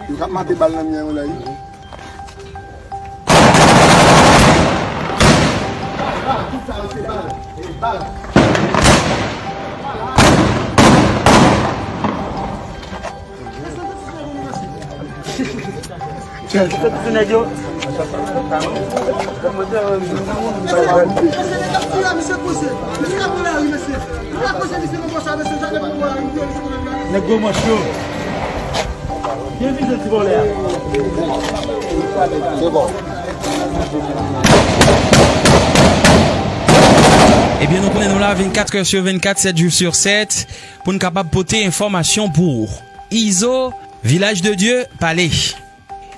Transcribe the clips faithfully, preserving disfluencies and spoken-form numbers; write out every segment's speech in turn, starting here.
Yo k ap mate bal nan mwen la wi. Nèg gwo manch yo. Byen vize ti vòlè a. Se bon. Ebyen, nou konnen nou la vennkat è sur vennkat, sèt jou sur sèt, pou n kapab pote enfòmasyon pou ou. Izo, Vilaj de Dye, pale.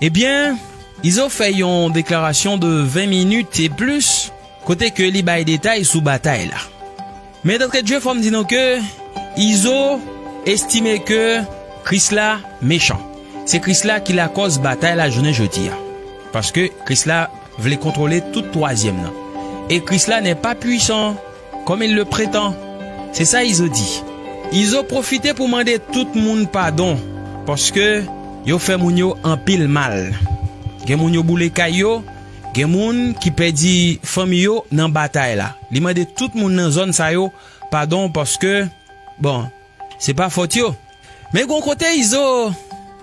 Ebyen, Izo fè yon deklarasyon de ven minit e plis, kote ke li bay detay sou batay la. Men dantre Dye, fò m di nou ke Izo estime ke Krisla mechan. Se Krisla ki lakòz batay la jounen jodi a. Paske Krisla vle kontwole tout twazyèm nan. Et Krisla n'est pas puissant, comme il le prétend. Se sa Izo di. Izo pwofite pou mande tout moun padon, paske yo fè moun yo anpil mal. Gen moun yo boule kay yo, gen moun ki pèdi fanmi yo nan batay la. Li mande tout moun nan zòn sa yo padon, paske, bon, se pa fòt yo. Men gon kote Izo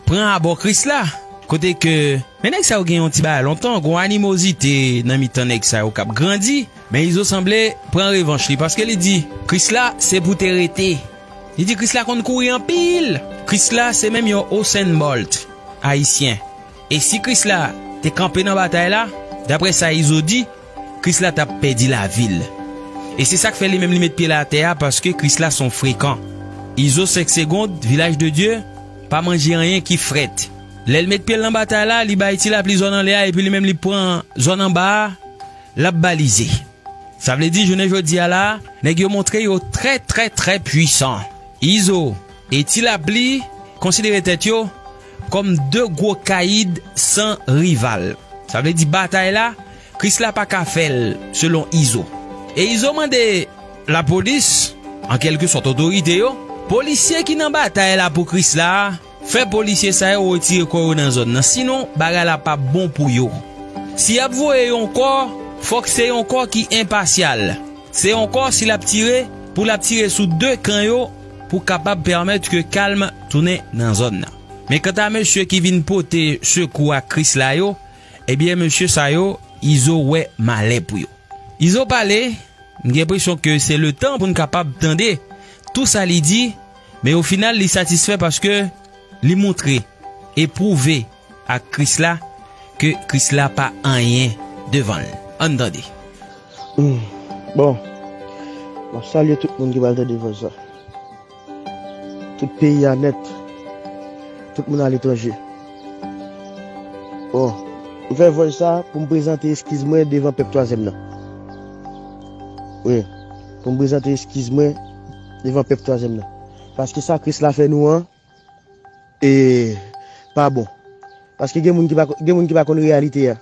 pran abò Krisla, kote ke, men nèg sa yo gen yon ti bagay lontan, gon animozite nan mitan nèg sa yo k ap grandi, men Izo sanble pran revanch li, paske li di, Krisla se pou te rete. Li di Krisla konn kouri anpil. Krisla se menm yon Usain Bolt ayisyen. E si Krisla te kanpe nan batay la, daprè sa Izo di, Krisla t ap pèdi lavi l. E se sa k fè li menm li met pye l atè a, paske Krisla se yon frekan. Izo senk segonn, Vilaj de Dye, pa manje anyen ki frèt. Lè l met pye l nan batay la, li bay Ti Lapli zòn anlè a, epi li menm li pran zòn anba a, l ap balize. Sa vle di, jounen jodi a la, nèg yo montre yo trè, trè, trè pwisan. Izo e Ti Lapli konsidere tèt yo kòm de gwo kayid san rival. Sa vle di, batay la, Krisla pa ka fè l, selon Izo. E Izo mande lapolis, an kèlkesòt otorite yo, polisye ki nan batay la pou Krisla a, fè polisye sa yo retire kò yo nan zòn nan, sinon bagay la p ap bon pou yo. Si y ap voye yon kò, fòk se yon kò ki enpasyal. Se yon kò, si l ap tire, pou l ap tire sou de kan yo, pou kapab pèmèt ke kalm tounen nan zòn nan. Men kanta mesye ki vin pote sekou ak Krisla yo, ebyen, mesye sa yo, Izo wè malè pou yo. Izo pale, m gen enpresyon ke se letan pou n kapab tande tou sa li di, men o final, li satisfè paske li montre e pwouve ak Krisla ke Krisla pa anyen devan l. Ann tande. Hmm. Bon, m ap salye tout moun ki pral tande vòs la. Tout peyi a nèt. Tout moun aletranje. Bon, m fè vòs sa pou m prezante eskiz mwen devan pèp twazyèm nan. Wi, pou m prezante eskiz mwen devan pèp twazyèm nan. Paske sa Krisla fè nou an, e, pa bon. Paske gen moun ki pa, gen moun ki pa konn reyalite a.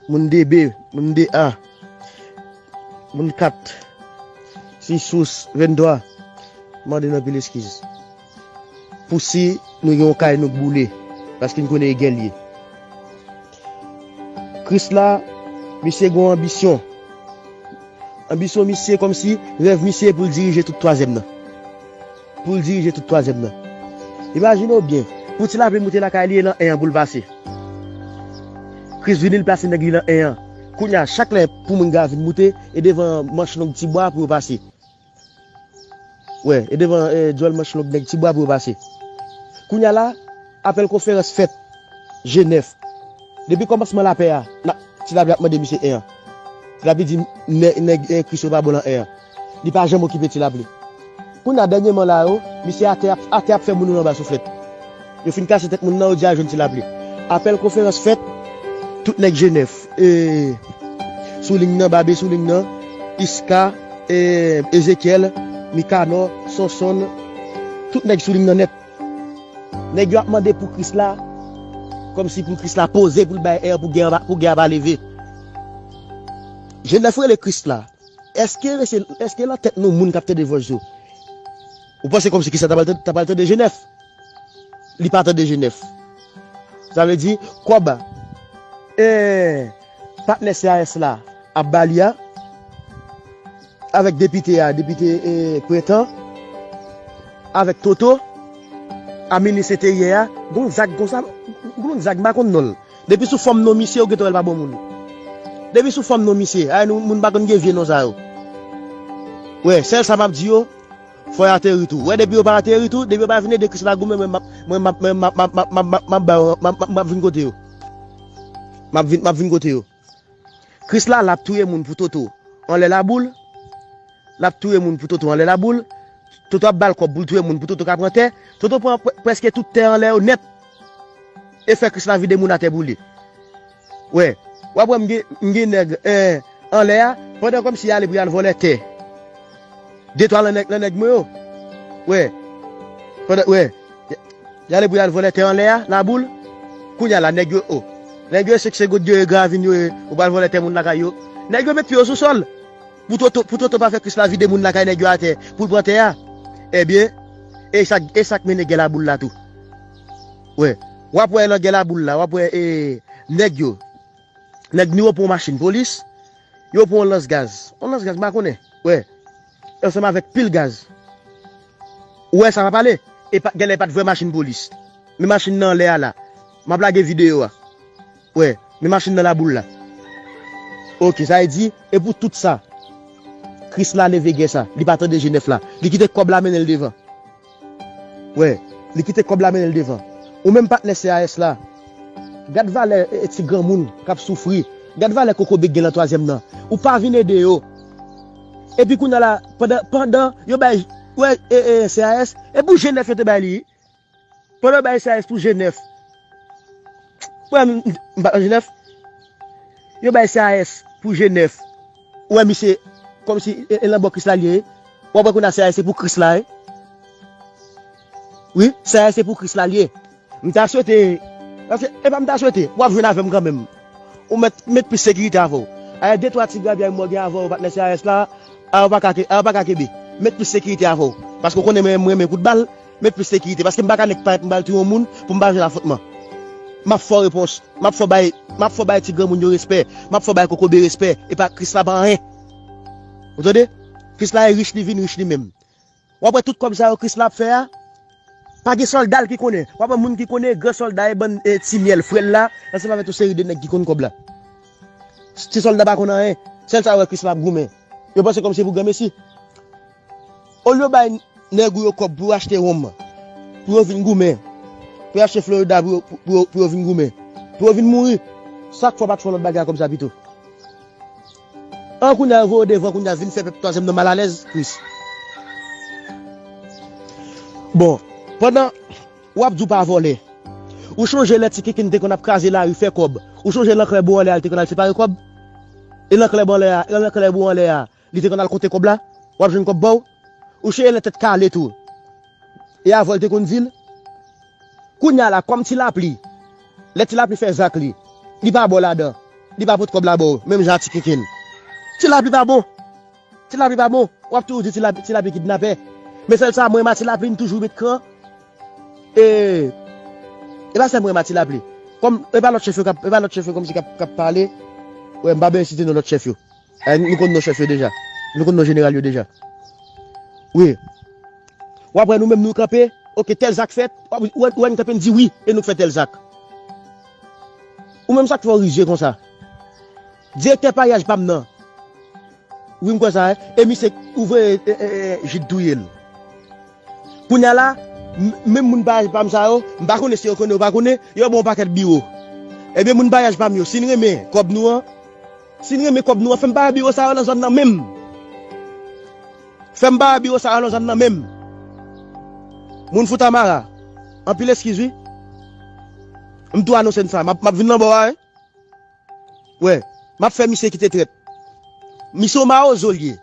Moun de B, moun de A, moun kat, sis, sous, venntwa, mande n anpil eskiz. Pou si nou gen yon kay nou k boule, paske n konnen e gè l ye. Krisla, misye gen yon anbisyon. Anbisyon misye kòmsi rèv misye pou l dirije tout twazyèm nan. Pou l dirije tout twazyèm nan. Imajine w byen, pou Ti Lapli moute lakay li e lan en an pou l pase. Kris vini, l plase nèg li lan en an. Kounye a, chak lè pou moun gra vin moute, e devan manch long Tibwa pou yo pase. Wè, e devan, e, djòl manch long nèg Tibwa pou yo pase. Kounye a la, apèl konferans fèt Jenèf. Depi kòmansman lapè a, n ap, Ti Lapli ap mande misye en an. Ti Lapli di nè-, nèg, e, Kris yo pa bon lan en an. Li pa janm okipe Ti Lapli. Kounye a, dènyèman la yo, misye atè ap, atè ap fè moun yo anba souflèt. Yo fin kase tèt moun nan, yo di al jwenn Ti Lapli. Apèl konferans fèt, tout nèg Jenèf, e, sou liy nan, Babe sou liy nan, Iska, e, Ezekyèl, Mikanò, Sonsonn, tout nèg sou liy nan nèt. Nèg yo ap mande pou Krisla, kòmsi pou Krisla poze, pou l bay en an, pou gè a pa, pou gè a pa leve. Jenèf rele Krisla. Èske, èske lan tèt nou moun k ap tande vòs yo? Ou panse kòmsi Krisla ta pral tande, ta pral tande Jenèf? Li pa tande G nèf. Sa vle di, kòb, eh, patnè C A S la ap ba li a, avèk depite a, depite, eh, Prentan, avèk Toto, a minis enteryè a, gon zag konsa, gon zag m pa konn non l. Depi sou fòm non misye, ou gentan wè l pa bon moun. Depi sou fòm non misye, ay nou, moun pa konn gen vye non sa yo. Wè, sèl sa m ap di yo, fò y ateri tou. Wè, depi yo pa ateri tou, depi yo pa vin ede Krisla goumen, mwen m ap, mwen m ap, mwen m ap, m ap, m ap, m ap, m ap, m ap, m ap, m ap vin kote yo. M ap vin, m ap vin kote yo. Krisla, l ap touye moun pou Toto. Anlè Laboul, l ap touye moun pou Toto anlè Laboul. Toto ap ba l kòb pou l touye moun pou Toto ka pran tè. Toto pran pre-, prèske tout tè anlè yo nèt. E fè Krisla vide moun atè pou li. Wè, w ap wè m gen, m gen nèg, eh, anlè a, pandan kòmsi y ale pou y al vòlè tè. De twa lan nèg, lan nèg mwen yo. Wè. Pandan, wè. Y ale pou y al vòlè tè anlè a, Laboul. Kounye a la, nèg yo, o. Nèg yo, se, se goud yo ye, gravin yo ye, ou pral vòlè tè moun lakay yo. Nèg yo met pye yo sou sòl. Pou Toto, pou Toto pa fè Krisla vide moun lakay nèg yo atè, pou l pran tè a. Ebyen, e sa, e sa k mennen gè Laboul la tou. Wè. W ap wè nan gè Laboul la, w ap wè, e, nèg yo. Nèg ni yo pran yon machin polis, yo pran yon lans gaz. Yon lans gaz, m pa konnen. Wè. Ansanm avèk pil gaz. Ou wè sa pa pale? E pa, genlè e pa t vrè machin polis. Men machin nan anlè a la. M ap lage videyo a. Wè, men machin nan Laboul la. Oke, sa vle di, e pou tout sa, Krisla leve gè sa. Li pa tande G nèf la. Li kite kòb la mennen l devan. Wè, li kite kòb la mennen l devan. Ou menm patnè C A S la, gad valè, e, e, ti granmoun k ap soufri. Gad valè kokobe k gen lan twazyèm nan. Ou pa vin ede yo. Epi kounye a la, pandan, pandan yo bay, wè, e, e, C A S, e pou G nèf yo te bay li. Pandan yo bay C A S pou G nèf. Wè, m, m, m pa G nèf. Yo bay C A S pou G nèf. Ou wè misye, kòmsi, e, e, lan bò Krisla li ye. W ap wè kounye a C A S se pou Krisla, wi. Wi, C A S se pou Krisla li ye. M ta swete, paske, e pa m ta swete, w ap jwenn avè m kanmenm. Ou mèt met plis sekirite avè w. Ayè, de twa ti grapyay mò gen avè w, patnè C A S la, a yo pa ka ke-, a yo pa ka kenbe. Met plis sekirite avè w. Paske w konnen mwen, mwen renmen kout bal, met plis sekirite. Paske m pa ka nèk parèt m pral touye yon moun pou m pa jwenn afwontman. M ap fè w repons. M ap fè w bay, m ap fè w bay ti granmoun yo respè. M ap fè w bay kokobe respè. E pa Krisla pa anyen. Ou tande? Krisla e rich, li vin rich li menm. W ap wè tout kòb sa yo Krisla ap fè a, pa gen sòlda l ki konnen. W ap wè moun ki konnen, gran sòlda e bann, e, ti myèl frè l la, ansanm avèk yon seri de nèg ki konn kòb la. Ti sòlda pa konn anyen. Sèl sa yo wè Krisla ap goumen. Yo panse kòmsi se pou granmesi. Olye yo bay nèg ou yo kòb pou yo achte wonm, pou yo vin goumen, pou yo achte Florida, pou yo, pou, pou yo, pou yo vin goumen, pou yo vin mouri. Sa k fè w pa t fè yon lòt bagay ak kòb sa pito? An kounye a, yo voye w devan, kounye a, vin fè pèp twazyèm nan malalèz, Kris. Bon, pandan w ap di w pa vòlè, ou chonje lè Ti Kenken te konn ap kraze lari fè kòb? Ou chonje lan klèbo anlè a, li te konn al separe kòb? E lan klèbo anlè a, lan klèbo anlè a, li te konn al konte kòb la? W ap jwenn kòb ba w? Ou chonje lè Tèt Kale tou? E avè w li te konn di l? Kounye a la, kòm Ti Lapli, lè Ti Lapli fè zak li, li pa ba w ladan, li pa pot kòb la ba w, menm jan a Ti Kenken. Ti Lapli pa bon. Ti Lapli pa bon. W ap toujou di Ti Lapli, Ti Lapli kidnapè. Men sèl sa, mwen renmen a Ti Lapli, m toujou met kran. E, e pa sèl mwen renmen a Ti Lapli. Kòm, e pa lòt chèf yo k ap, e pa lòt chèf yo kòmsi k ap, k ap pale. Wè, m pa bezwen site non lòt chèf yo. Eh, nou konn non chèf yo deja. Nou konn non jeneral yo deja. Wi. W ap wè nou menm nou kanpe, oke, tèl zak fèt, w ap, ou wè, ou wè n kanpe, n di wi, e nou k fè tèl zak. Ou menm sa k fè w rizye konsa? Direktè paryaj pa m nan. Wi, m kwè sa, e, e misye ouvre, e, e, e, Jid touye l. Kounye a la, m, menm moun paryaj pa m sa yo, m pa konnen si yo konnen ou pa konnen, yo ba w pakèt biwo. Ebyen, moun paryaj pa m yo, si n renmen kòb nou an, si n renmen kòb nou an, fè m pa wè biwo sa yo nan zòn nan menm. Fè m pa wè biwo sa yo nan zòn nan menm. Moun Foutamara, anpil eskiz wi. M tou anonse n sa, m ap, m ap vin nan bò a wi. Wè, m ap fè misye kite trèt. Misye yon mawozo l ye.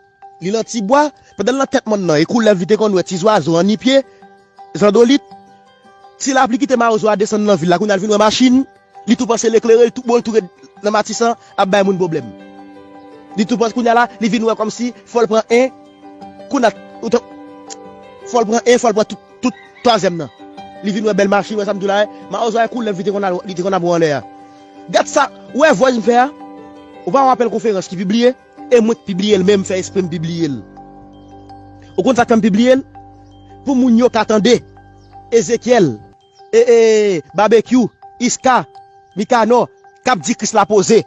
Li nan ti bwa, pandan l nan tèt mòn nan, e koulèv li te konn wè, ti zwazo, annipye, zandolit. Ti Lapli kite mawozo a desann nan vil la, kounye a l vin wè machin, li tou panse l eklere, li tou, bon, l tou ret nan Matisan, ap bay moun pwoblèm. Li tou panse, kounye a la, li vin wè kòmsi, fò l pran en, kounye a, ou tan, fò l pran en, fò l pran tout, tout twazyèm nan. Li vin wè bèl machin, wè sa m di w la, eh. Mawozo a koulèv li te konn al, li te konn ap wè anlè a. Gad sa, ou wè vwèz m fè a? Ou pa wè apèl konferans ki pibliye? E mwen k pibliye l, men m fè espre m pibliye l. Ou konn sa k fè m pibliye l? Pou moun yo ka tande. Ezekyèl, e, e, Babekyou, Iska, Mikanò, k ap di Krisla poze.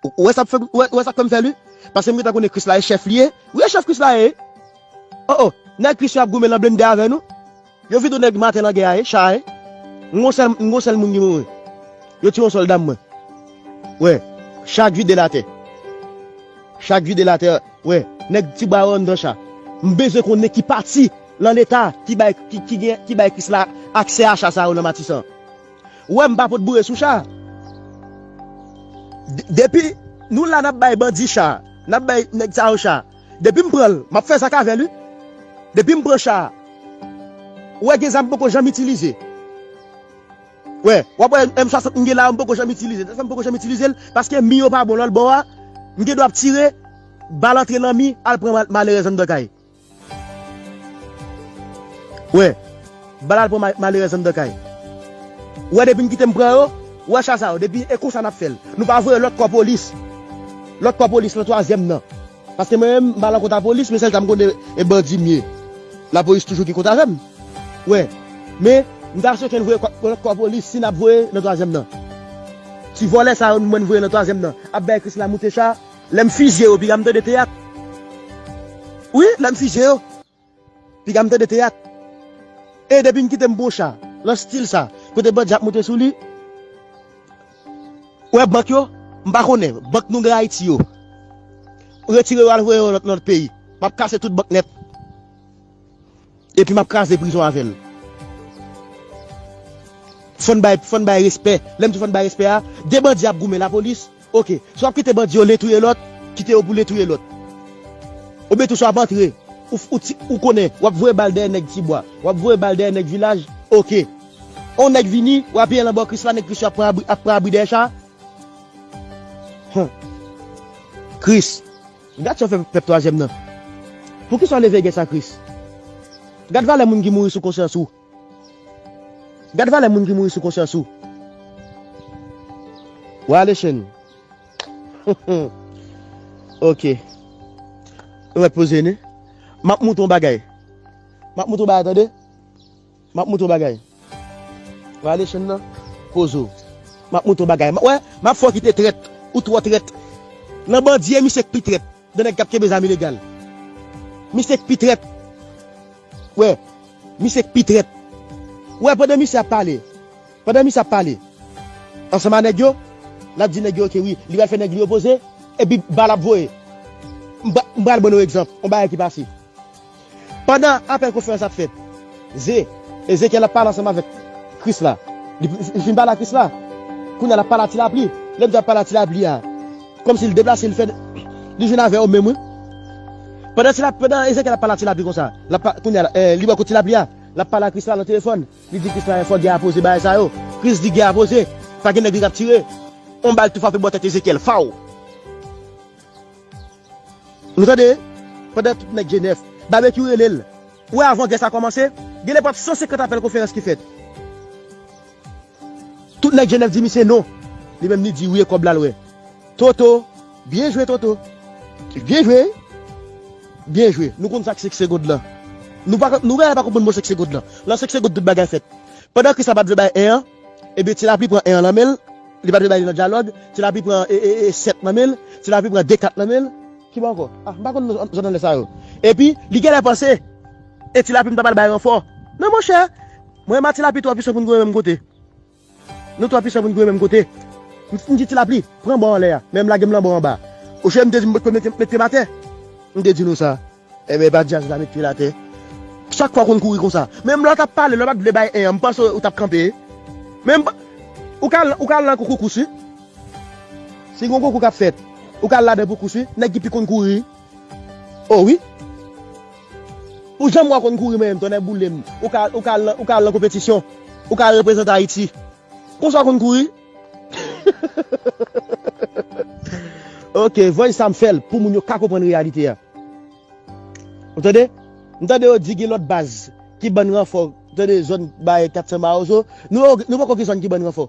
Ou, ou wè sa k fè, ou wè, ou wè sa k fè m fè l, wi? Paske m gentan konnen Krisla e chèf li ye. Wi, e chèf Krisla ye. Oh, oh, nèg Kris yo ap goumen nan blennde avè nou. Yo vide yon nèg maten nan gè a, e, cha, e. M gon sèl, m gon sèl moun ki mouri. Yo tiye yon sòlda m, mwen. Wè, cha k vide l atè. Cha k vide l atè, wè, nèg ti bwa yo anndan cha. M bezwen konnen ki pati nan Leta ki bay, ki, ki gen, ki bay Krisla aksè a cha sa yo nan Matisan. Wè, m pa pot boure sou cha. D-, depi nou la n ap bay bandi cha, n ap bay nèg sa yo cha. Depi m pran l, m ap fè zak avè l, wi. Depi m pran cha, ou wè gen zam m poko janm itilize. Wè, w ap wè M swasant m gen la, m poko janm itilize. Tèlman m poko janm itilize l, paske mi yo pa bon lòt bò a, m gen dwa ap tire, bal antre nan mi, al pran mal-, malerèz anndan kay. Wè, bal al pran ma-, malerèz anndan kay. Wè, depi m kite m pran yo, wè cha sa yo, depi e konsa n ap fè l. Nou pa voye lòt kò polis. Lòt kò polis nan twazyèm nan. Paske mwen menm, m pa nan kont a polis, men sèl sa m konnen, e bandi m ye. Lapolis toujou gen kont avè m. Wè, men, m ta swete n voye kò, lòt kò polis, si n ap voye nan twazyèm nan. Ti vòlè sa yo, mwen n voye nan twazyèm nan. Ap bay Krisla moute cha, lè m fizye yo, piga m tande teyat. Wi, lè m fizye yo. Piga m tande teyat. E depi m kite m bon cha, nan stil sa, kote bandi ap moute sou li. Wè bank yo, m pa konnen, bank nou gen Ayiti yo. Retire yo al voye yo nan lòt peyi. M ap kase tout bank nèt. Epi m ap kraze prizon avè l. Fò n bay, fò n bay respè. Lè m di fò n bay respè a, de bandi ap goumen lapolis. Oke, si w ap kite bandi yo le touye lòt, kite yo pou le touye lòt. Oubyen tou si w ap antre, ou, ou, ti, ou konnen, w ap voye bal dèyè nèg Tibwa, w ap voye bal dèyè nèg vilaj, oke. On nèg vini, w apiye l anba Krisla, nèg Krisla ap pran abri, ap pran abri dèyè cha. Hum. Kris, gad sa w fè pèp twazyèm nan. Poukisa w leve gè sa, Kris? Gad valè moun ki mouri sou konsyans ou. Gad valè moun ki mouri sou konsyans ou. Wale Chen. Oke. Ou mèt poze, wi. M ap montre w bagay. M ap montre w bagay, tande. M ap montre w bagay. Wale Chen nan. Poze w. M ap montre w bagay. M, wè, m ap fè w kite trèt. Ou twò trèt. Nan bandi, e misye k pi trèt. De nèg k ap kenbe zam ilegal. Misye k pi trèt. Wè, misye k pi trèt. Wè, pandan misye ap pale, pandan misye ap pale ansanm a nèg yo, l ap di nèg yo, oke, wi, li pral fè nèg li yo poze, epi bal ap voye. M pra-, m pral ban nou egzanp, yon bagay ki pase. Pandan apèl konferans ap fèt, Ze, Ezekyèl ap pale ansanm avèk Krisla. Li, li fin pale a Krisla. Kounye a, l ap pale a Ti Lapli. Lè m di ap pale a Ti Lapli a, kòmsi l deplase, l fè, li jwenn avè yo menm, wi. Pandan Ti Lap-, pandan Ezekyèl ap pale a Ti Lapli konsa, l ap pa-, kounye a, eh, li bò kot Ti Lapli a, l ap pale a Krisla nan telefòn. Li di Krisla, fò gè a poze, bagay sa yo. Kris di gè a poze. Pa gen nèg li k ap tire. On bal tou frape bò tèt Ezekyèl. Faw! Nou tande? Pandan tout nèg Jenèf, Babekyou rele l. Ou wè, avan gè sa kòmanse, gen lè pap san senkant apèl konferans ki fèt. Tout nèg Jenèf di misye non. Li menm li di wi, e kòb la l wè. Toto, byen jwe, Toto. Byen jwe. Byen jwe. Nou konn sa k senk segond lan. Nou pa, nou genlè pa konprann mo senk segond lan. Nan senk segond tout bagay fèt. Pandan Krisla pa t vle bay en an, ebyen Ti Lapli pran en an nan men l, li pa t vle bay li nan dyalòg, Ti Lapli pran, e, e, e, sèt nan men l, Ti Lapli pran de kat nan men l. Ki bò ankò? Ah, m pa konn zòn anlè sa yo. Epi, li genlè panse, e Ti Lapli m ta pral bay ranfò. Non, monchè, mwen menm a Ti Lapli twò pwisan pou n goumen menm kote. Nou twò pwisan pou n goumen menm kote. M, m di Ti Lapli, pran bò anlè a, men m lage m nan bò anba. Oche, m te di m mete, mete m atè. M te di nou sa. Enben, e pa djaz la met pye l atè. Chak fwa w konn kouri konsa. Menm lè w t ap pale, lè w pa t vle bay en an, m panse w t ap kanpe. Menm pa, ou ka al, ou ka al nan konkou kous, wi. Si gen yon konkou k ap fèt, ou ka al ladan pou kous, wi. Nèg ki pi konn kouri. O wi. Ou janm wè w konn kouri menm, tonnè boule m. Ou ka, ou ka al nan, ou ka al nan konpetisyon. Ou ka al reprezante Ayiti. Konsa w konn kouri. Oke, voice sa m fè l pou moun yo ka konprann reyalite a. Ou tande? M tande yo di gen lòt baz ki ban n ranfò, tande zòn bay kat san Mawozo. Nou, nou poko gen zòn ki ban ranfò.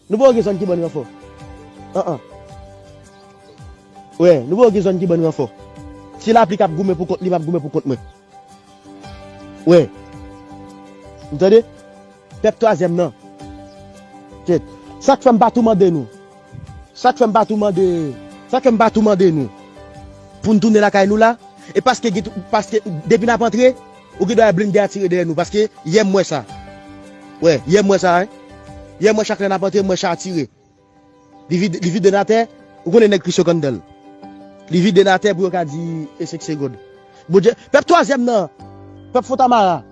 Nou poko gen zòn ki ban ranfò. An, an. Wè, nou poko gen zòn ki ban ranfò. Si lapli k ap goumen pou kont li, m ap goumen pou kont mwen. Wè. Ou tande? Pèp twazyèm nan. Kèt. Sa k fè m pa tou mande nou. Sa k fè m pa tou mande, sa k fè m pa tou mande nou pou n tounen lakay nou la. E paske, gen tou- paske depi n ap antre, ou gen dwa blende a tire dèyè nou. Paske yè m wè sa. Wè, yè m wè sa, wi. Yè m wè chak lè n ap antre, m wè cha a tire. Li vide, li vide n atè, ou konnen nèg Kris yo k anndan l. Li vide n atè pou yo ka di e senk segonn. Bondye, pèp twazyèm nan, pèp Fontamara,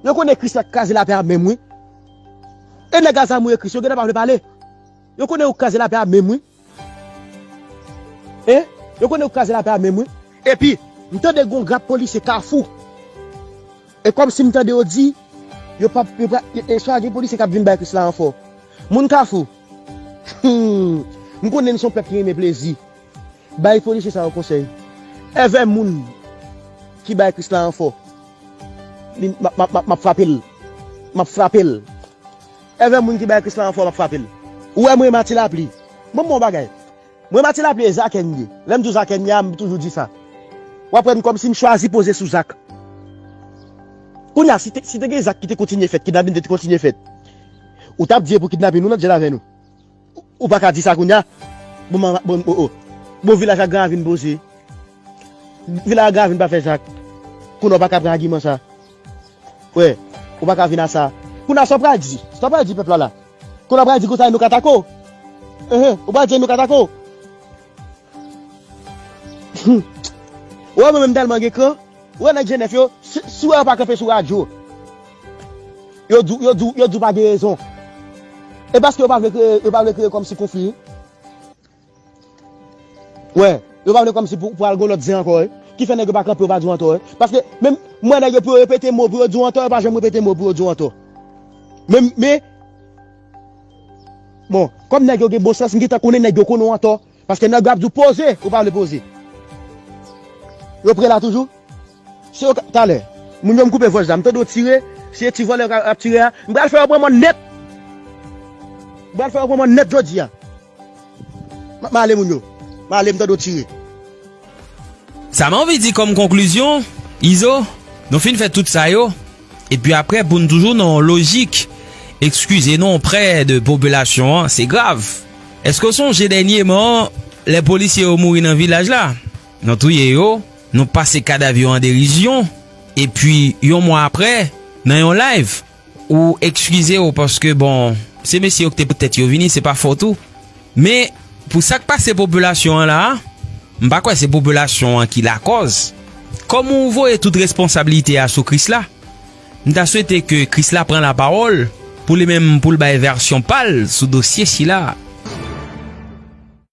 yo konnen Kris la k kraze lapè a menm, wi. E nèg a zam yo e Kris, yo gentan pa vle pale. Yo konnen yo kraze lapè a menm, wi. Hein? Yo konnen yo kraze lapè a menm, wi. Epi, m tande gon grap polisye Kafou. E kòmsi m tande yo di, yo p ap, yo pa, e, e swa gen polisye k ap vin bay Krisla ranfò. Moun Kafou, hmm, m konnen n se yon pèp ki renmen plezi. Bay polisye sa yo konsèy. Èvè moun ki bay Krisla ranfò, li, m ap, m ap, m ap, m ap frape l. M ap frape l. Èvè moun ki bay Krisla ranfò, m ap frape l. Ou wè mwen, Mati Lapli. Bon, bon bagay. Mwen, Mati Lapli, e Zakè m ye. Lè m di w Zakè m ye a, m toujou di sa. W ap wè m kòmsi m chwazi poze sou Zak. Kounye a, si te, si te gen Zak ki te kontinye fèt, kidnapin te kontinye fèt, ou t ap di e pou kidnapin ou nan dyèl avè nou. Ou, ou pa ka di sa kounye a. Bon, man, bon, oh, oh. Bon, vilaj ak Gran Ravin poze. Vilaj ak Gran Ravin pa fè Zak. Kounye a, ou pa ka pran agiman sa. Wè, ou pa ka vin a sa. Kounye a, sa w pral di? Sa w pral di pèp la la? Kounye a, w pral di konsa nou ka atake w? Enhen, ou pral di nou ka atake w? Ou wè mwen menm tèlman gen kran. Ou wè nèg Jenèf yo, si, si w wè yo pa kanpe sou radyo, yo di w, yo di w, yo di w pa gen rezon. E paske yo pa vle kreye, yo pa vle kreye kòmsi konfli. Wè, yo pa vle kòmsi pou, pou al gon lòt zen ankò, wi. Ki fè nèg yo pa kanpe, yo pa di w antò, wi. Paske menm, m wè nèg yo pou yo repete mo, pou yo di w antò, yo pa janm repete mo pou yo di w antò. Men, men, bon, kòm nèg yo gen bon sans, m gentan konnen nèg yo konnen w antò. Paske nèg yo ap di w poze, ou pa vle poze. Yo pre la toujou? Se yo ka, talè, moun yo m koupe vòj la, m tande w tire, se ti vòlè yo ka ap tire a, m pral fè yo pran mòn nèt. M pral fè yo pran mòn nèt jodi a. M, m ale moun yo. M ale, m tande w tire. Sa m anvi di kòm konklizyon, Izo, nou fin fè tout sa yo, epi apre pou n toujou nan yon lojik, ekskize non, prè de popilasyon an, se grav. Èske w sonje dènyèman, lè polisye yo mouri nan vilaj la? Nou touye yo, nou pase kadav yo an derizyon, epi yon mwa apre, nan yon live, ou ekskize w paske, bon, se mesye yo ki te pote tèt yo vini, se pa fòt ou. Men, pou sa k pase popilasyon an la a, m pa kwè se popilasyon an ki lakòz. Kòm ou voye tout responsablite a sou Krisla, m ta swete ke Krisla pran lapawòl pou li menm pou l bay vèsyon pa l sou dosye sila.